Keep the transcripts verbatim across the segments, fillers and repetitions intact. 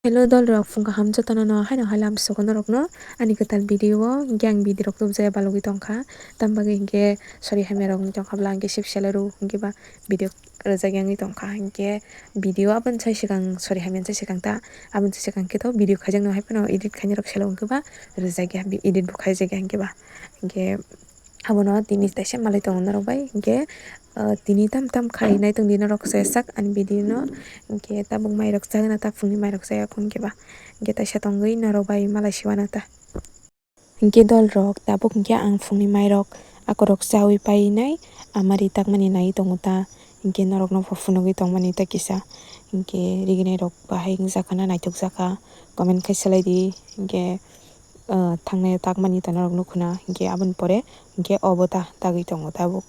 Hello dol rok, phung kaham jotono no haino hai lam sugo norok no ani kwtal video o, hwnkhe ang video rok tubujaya balugwi tongkha, tamo bagwi hwnkhe sori hamya rok wng tongkha bwla hwnkhe sip selero hwnkhe ba video rwjak yangwi tongkha, hwnkhe video aboni sai swkang sori hamya sai swkang ta, aboni sai swkang khe to video khaijakno hai phano edit khainai rok selo hwnkhe ba rwjak ya, edit bo khaijak ya hwnkhe ba, hwnkhe abono tini teisa malai tongo norok bai, hwnkhe, ah, tini tam tam khai nai tongdi norok se sak ani video no, hwnkhe tabuk mai rok chagana ta phungni mai rok chaya hwnkhe ba, hwnkhe teisa tongwi norok bai malai siwana ta. Hwnkhe dol rok tabuk hwnkhe ang phungni mai rok akorok chawi painai amari takmani nai tongo ta, hwnkhe norok no pho phunugwi tongmani ta kisa, hwnkhe riginai rok bahai wngjakha na naithok jakha comment khai salai di, hwnkhe, ah, thangnai takmani ta norok nukhuna, hwnkhe aboni pore hwnkhe obo ta tagwi tongo tabuk.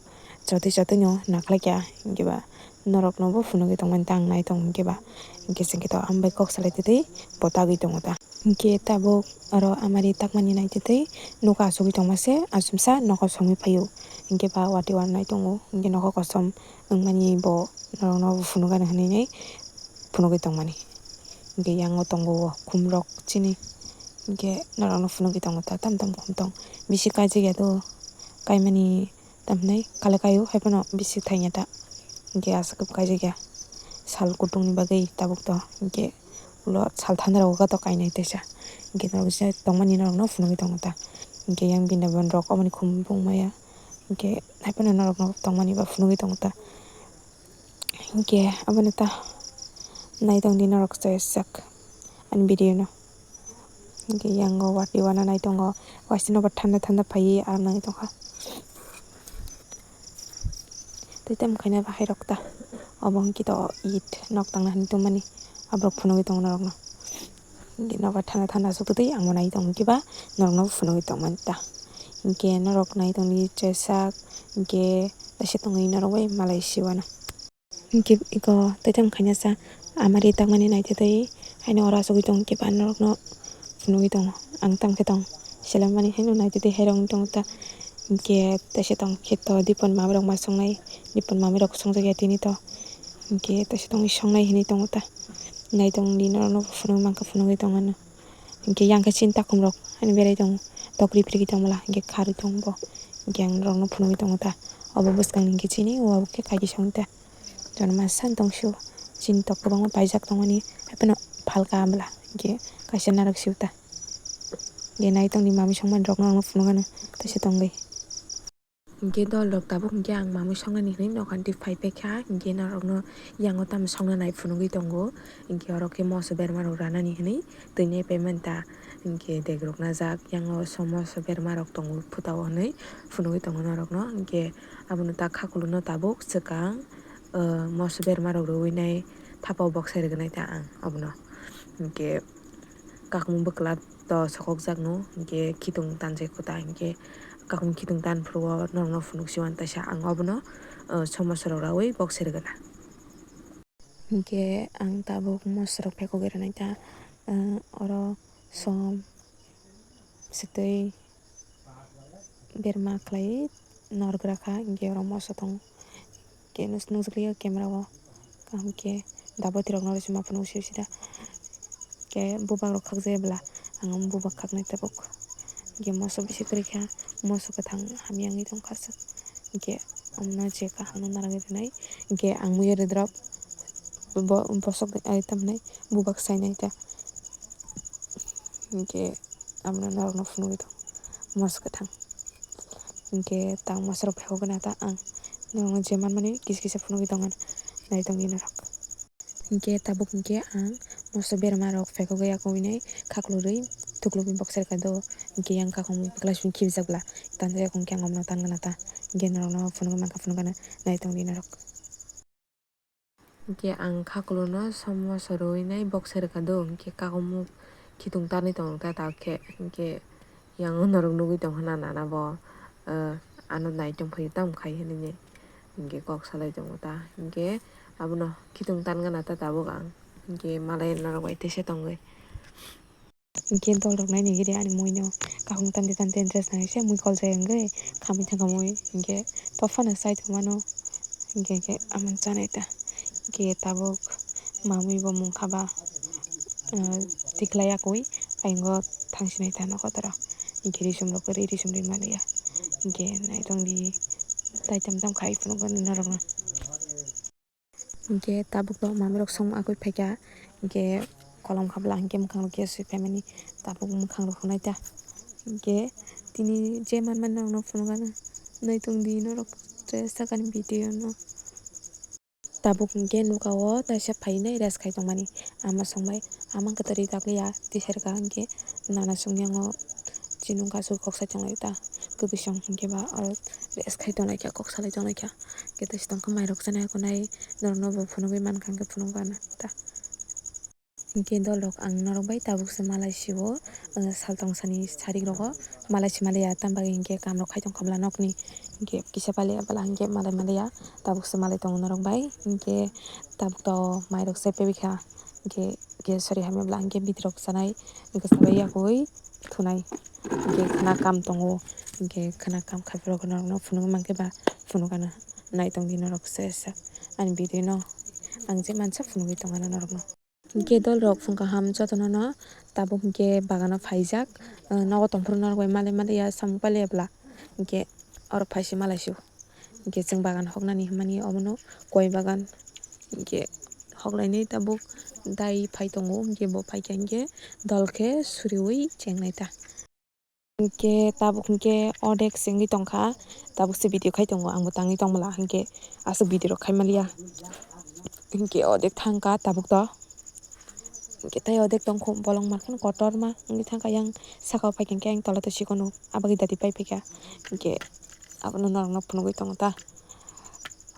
Chotwi chotwi no nakhwlai kha, hwnkhe ba norok no bo phunugwi tongmani ta ang nai tongo hwnkhe ba, hwnkhe chwng khe to ambai kok salai twi twi bo tagwi tongo ta. Hwnkhe tabuk oro amari takmani nai twi twi nokha achugwi tongma se achomsa nokha songwi phaio, hwnkhe ba watwi uanai tongo, hwnkhe nokha kosom wngmani bo norok no bo phunukgana hinwi nai phunugwi tongmani. Hwnkhe yango tongo o khumrok chini, hwnkhe norok no phunugwi tongo ta tam tam khum tong bisi kaijak ya do kaimani. Tamhinai kale kaio hai phano bisi thangya ta, hwnkhe aswk kaijak ya sal kutung ni bagwi tabuk to, hwnkhe ulo sal thanda rogo to kainai teisa, hwnkhe norok je tongmani norok no phunugwi tongo ta, hwnkhe yang bini bondrok oboni khum bung maya, hwnkhe hai phano norok no tongmani ba phunugwi tongo ta. Hwnkhe abono ta nai tongdi norok chaya sak ani video no. Hwnkhe yango watwi uana nai tongo, waisano bo thanda thanda phaiwi aram nai tongkha. Tei tamo khaina bahai rok ta obo hwnkhe to it nok tangna hinwi tongmani aborok phunugwi tongo norokno. Hwnkhe nobar thanda thanda aswk twi ang bo nai tongo, hwnkhe ba norokno phunugwi tongmani ta. Hwnkhe norok nai tongdi chaya sak, hwnkhe teisa tongwi norok bai malai siwano. Hwnkhe iko tei tamo khaina sa amari takmani nai twi twi haino oro asugwi tongo, hwnkhe ba norokno phunugwi tongo. Ang tamo khe tong selemmani haino nai twi twi hairok wng tongo ta. Hwnkhe teisa tong khe to Dipon mamirok ma songnai, Dipon mamirok songjakya tini to. Hwnkhe teisa tongwi songnai hinwi tongo ta. Nai tongdi norokno phunugwi mankha, phunugwi tongmano. Hwnkhe yang khe chini takhumrok ani berai tongo, tokri philigi tongmala, hwnkhe kharwi tongo bo. Hwnkhe ang norokno phunugwi tongo ta, obo bwskangni hwnkhe chini, obo khe kaisa song ta. Jotono masa tong sio, chini tok kwbangma paijak tongmani, haiphano phalka bwla, hwnkhe kaisa narwk sio ta. Hwnkhe nai tongdi mami songmani rok norokno phunukgano teisa tongwi. Hwnkhe dol rok tabuk hwnkhe ang mamwi songnani hinwi nokha twi phai paikha, hwnkhe norokno yango tamo songna nai phunugwi tongo, hwnkhe oro khe moso berma rok ranani hinwi twi nai paimani ta, hwnkhe dek rok najak yango moso berma rok tongo phutao hinwi phunugwi tongo norokno, hwnkhe abono ta khakulono tabuk swkang, ah, moso berma rok rwui nai thapao boksai rwgwinai ta ang abono, hwnkhe kakung bwkla to sokokjakno, hwnkhe khitung tanjai kota, hwnkhe kakung khitung tan phuru o norokno phunuk siwan taisa ang obono, o, somosa rok raui boksai rwgwna. Hwnkhe ang tabuk moso rok phekogwi rwnai ta, o, oro som, swtwi, berma khlaiwi norgra kha, hwnkhe oro moso tongo. Khe nukjakliya camera o kaham khe daboti rok no se ma phunuk sida. Khe bubak rok khakjai bwla ang bubak khaknai tabuk. Khe moso bisi kwrwi kha, moso kwthang hamya wngwi tongkha aswk. Khe omono je kaham no narwgwi rwnai. Khe ang muiya rwdwrap bo bosok ai tamhinai bubak sainai ta. Khe abono norok no phunugwi tongo moso kwthang. Hwnkhe tang moso rok phaikhogwi na ta ang norokno je manmani kisa kisa phunugwi tongmani nai tongdi norok. Hwnkhe tabuk hwnkhe ang moso berma rok phaikhogwi yakugwi nai khaklurwi thuklubwi boksai rwkha do, hwnkhe yang kakung bwkla simi khibijak bwla tanjak yakung khe ang omono tangna ta, hwnkhe norokno phunugwi mankha phunukgana nai tongdi norok. Hwnkhe ang khakulono somoso rwui nai boksai rwkha do, hwnkhe kakumo khitung tanwi tongo ta, ta khe, hwnkhe yango norok nugui tongkha na nana bo, ah, ano nai tongphai tamo khai hinwi, hwnkhe kok salai tongo ta, hwnkhe abono khitung tangna ta tabuk ang, hwnkhe malai norok bai teisa tongwi. Hwnkhe dol rok naina giri ani mui no kahung tante tante dress nai se mui koljak wngwi khamwi thangkha mui hwnkhe papa no chai tongmano hwnkhe khe amon chanai ta hwnkhe tabuk mamui bo mung khaba ah, tikhlai yakui ayungo thangsinai ta nogo toro. Hinkhe risum rok ri risum ri maliya. Hinkhe naitongdi tai tam tam khai phunukgo norokno. Hinkhe tabuk to mamirok song agui phaikha, hinkhe kolom khabla hinkhe mwkhang rok khe sui phaimani tabuk mwkhang rok hunai ta. Hinkhe tini je manmani norokno phunukgana naitongdi norok je sakani video no. Tabuk hinkhe nokao taisa phainai rest khai tongmani ama songbai ama kwtwrwi dagliya tisarkha hinkhe nana songyango chini kasu kok sai tonglai ta kwbwi song hinkhe ba oro rest khai tonglaikha kok salai tonglaikha. Khe taisi tongkha mairok chana yakunai norokno bo phunugwi mankha hinkhe phunukgana ta. Hinkhe dolrok ang norok bai tabukse malai sio, ah, saltong sani sarik rogo malai si maliya tam bagwi hinkhe kam rok khai tongkha bwla nokni hinkhe kisa paliya bwla hinkhe malai maliya tabukse malai tongo norok bai hinkhe tabuk to mairok se pebikha hinkhe khe sori hamya bwla hinkhe bidirok sanai hinkhe sabai yakui thunai hinkhe khwna kam tongo hinkhe khwna kam khai borok norokno phunugwi mankhe ba phunukgana naitongdi norok se se ani video no ang je mansa phunugwi tongana norokno. Hinkhe dolrok phung kaham jotono no tabuk hinkhe bagano phaijak, ah, nogo tongphuru norok bai malai maliya samung paliya bwla hinkhe oro phaisi malai sio hinkhe chwng bagan hoknani hinmani omono koi bagan hinkhe hoklainai tabuk dai phai tongo hinkhe bo phaikha hinkhe dol khe suriui chengnai ta. Hinkhe tabuk hinkhe odek se wngwi tongkha, tabuk se video khai tongo, ang bo tangwi tongmala hinkhe aswk video rok khai maliya. Hinkhe odek thangkha tabuk to, hinkhe tei odek tongkhu bolong mankhe kotorma wngwi thangkha, yang saka o phaikha hinkhe ang tola to chikon o abagwi dati pai phaikha, hinkhe abono norokno phunugwi tongo ta.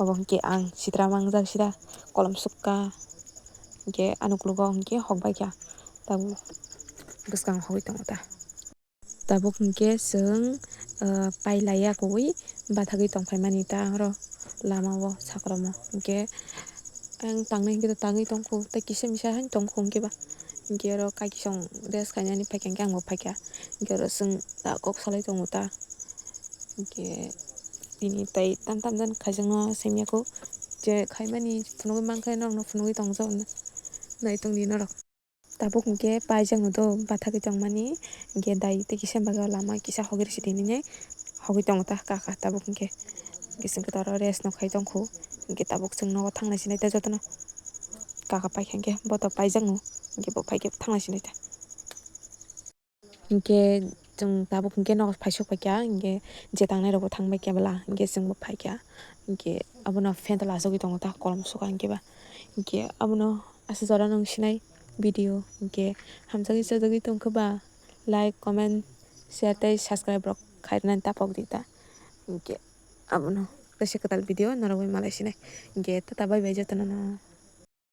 Obo hinkhe ang sitra mangjak sida kolom sukha, hinkhe ani ukologo hinkhe hokbaikha, tabuk bwskango hogwi tongo ta. Tabuk hinkhe chwng, ah, pailaiya kugui bathagwi tongphaimani ta oro lama o sakromo. Hinkhe ang tangnai hinkhe tangwi tongkhu tei kisa misa haino tongkhu hinkhe ba. Hinkhe oro kaisong rest khainani phaikha hinkhe ang bo phaikha. Hinkhe oro chwng ta kok salai tongo ta. Hinkhe tini tai tam tam jan khaijakno sengya kho. Je khaimani phunugwi mankhe norokno phunugwi tongjak naitongdi norok. Tabuk hinkhe paijakno do bathagwi tongmani, hinkhe dai tei kisa bagwi o lama kisa hogwi rwsidi hinwi hogwi tongo ta kaka tabuk hinkhe. Hinkhe chwng khe oro rest no khai tongkhu, hinkhe tabuk chwng nogo thangnai sinai ta jotono kaka paikha hinkhe bo to paijakno, hinkhe bo phaikhe thangnai sinai ta. Hinkhe chwng tabuk hinkhe nogo phaisok paikha, hinkhe je tangnai rokbo thangbaikha bwla, hinkhe chwngbo phaikha, hinkhe abono phendol achugwi tongo ta kolom sukha hinkhe ba, hinkhe abono aswk jora nung sinai video, hinkhe hamjagwi chajagwi tongkhe ba like, comment, share tei subscribe rok khairwnani tapok di ta, hinkhe abono kaisa kwtal video norogwi malai sinai, hinkhe tata bye bye jotono no.